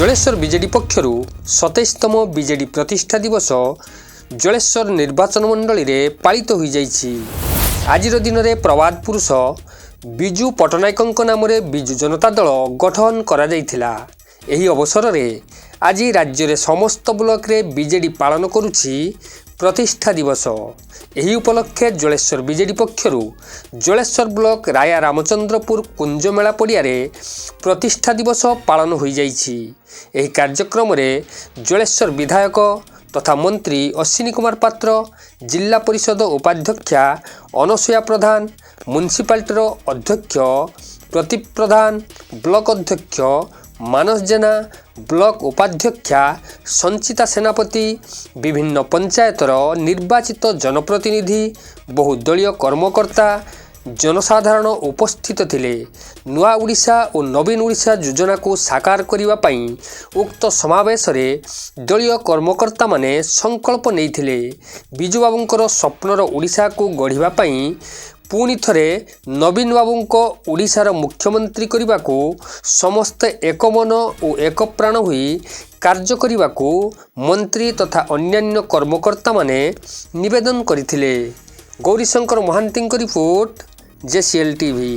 Jaleswar BJD ପକ୍ଷରୁ 27ତମ BJD ପ୍ରତିଷ୍ଠା ଦିବସ ଜଳେଶ୍ୱର ନିର୍ବାଚନ ମଣ୍ଡଳୀରେ ପାଳିତ ହୋଇଯାଇଛି। ଆଜିର ଦିନରେ ପ୍ରବାଦ ପୁରୁଷ ବିଜୁ ପଟ୍ଟନାୟକଙ୍କ ନାମରେ ବିଜୁ ଜନତା ଦଳ ଗଠନ କରାଯାଇଥିଲା। ଏହି ଅବସରରେ ଆଜି ରାଜ୍ୟରେ ସମସ୍ତ ବ୍ଲକରେ ବିଜେଡି ପାଳନ କରୁଛି ପ୍ରତିଷ୍ଠା ଦିବସ। ଏହି ଉପଲକ୍ଷେ ଜଳେଶ୍ୱର ବିଜେଡି ପକ୍ଷରୁ ଜଳେଶ୍ୱର ବ୍ଲକ ରାୟା ରାମଚନ୍ଦ୍ରପୁର କୁଞ୍ଜମେଳା ପଡ଼ିଆରେ ପ୍ରତିଷ୍ଠା ଦିବସ ପାଳନ ହୋଇଯାଇଛି। ଏହି କାର୍ଯ୍ୟକ୍ରମରେ ଜଳେଶ୍ୱର ବିଧାୟକ ତଥା ମନ୍ତ୍ରୀ ଅଶ୍ୱିନୀ କୁମାର ପାତ୍ର, ଜିଲ୍ଲା ପରିଷଦ ଉପାଧ୍ୟକ୍ଷା ଅନସୂୟା ପ୍ରଧାନ, ମ୍ୟୁନିସିପାଲିଟିର ଅଧ୍ୟକ୍ଷ ପ୍ରଦୀପ ପ୍ରଧାନ, ବ୍ଲକ ଅଧ୍ୟକ୍ଷ ମାନସ ଜେନା, ବ୍ଲକ ଉପାଧ୍ୟକ୍ଷା ସଞ୍ଚିତା ସେନାପତି, ବିଭିନ୍ନ ପଞ୍ଚାୟତର ନିର୍ବାଚିତ ଜନପ୍ରତିନିଧି, ବହୁ ଦଳୀୟ କର୍ମକର୍ତ୍ତା, ଜନସାଧାରଣ ଉପସ୍ଥିତ ଥିଲେ। ନୂଆ ଓଡ଼ିଶା ଓ ନବୀନ ଓଡ଼ିଶା ଯୋଜନାକୁ ସାକାର କରିବା ପାଇଁ ଉକ୍ତ ସମାବେଶରେ ଦଳୀୟ କର୍ମକର୍ତ୍ତାମାନେ ସଂକଳ୍ପ ନେଇଥିଲେ। ବିଜୁବାବୁଙ୍କର ସ୍ୱପ୍ନର ଓଡ଼ିଶାକୁ ଗଢ଼ିବା ପାଇଁ ପୁଣି ଥରେ ନବୀନ ବାବୁଙ୍କ ଓଡ଼ିଶାର ମୁଖ୍ୟମନ୍ତ୍ରୀ କରିବାକୁ ସମସ୍ତେ ଏକ ମନ ଓ ଏକ ପ୍ରାଣ ହୋଇ କାର୍ଯ୍ୟ କରିବାକୁ ମନ୍ତ୍ରୀ ତଥା ଅନ୍ୟାନ୍ୟ କର୍ମକର୍ତ୍ତାମାନେ ନିବେଦନ କରିଥିଲେ। ଗୌରୀଶଙ୍କର ମହାନ୍ତିଙ୍କ ରିପୋର୍ଟ, ଜେସିଏଲ୍ ଟିଭି।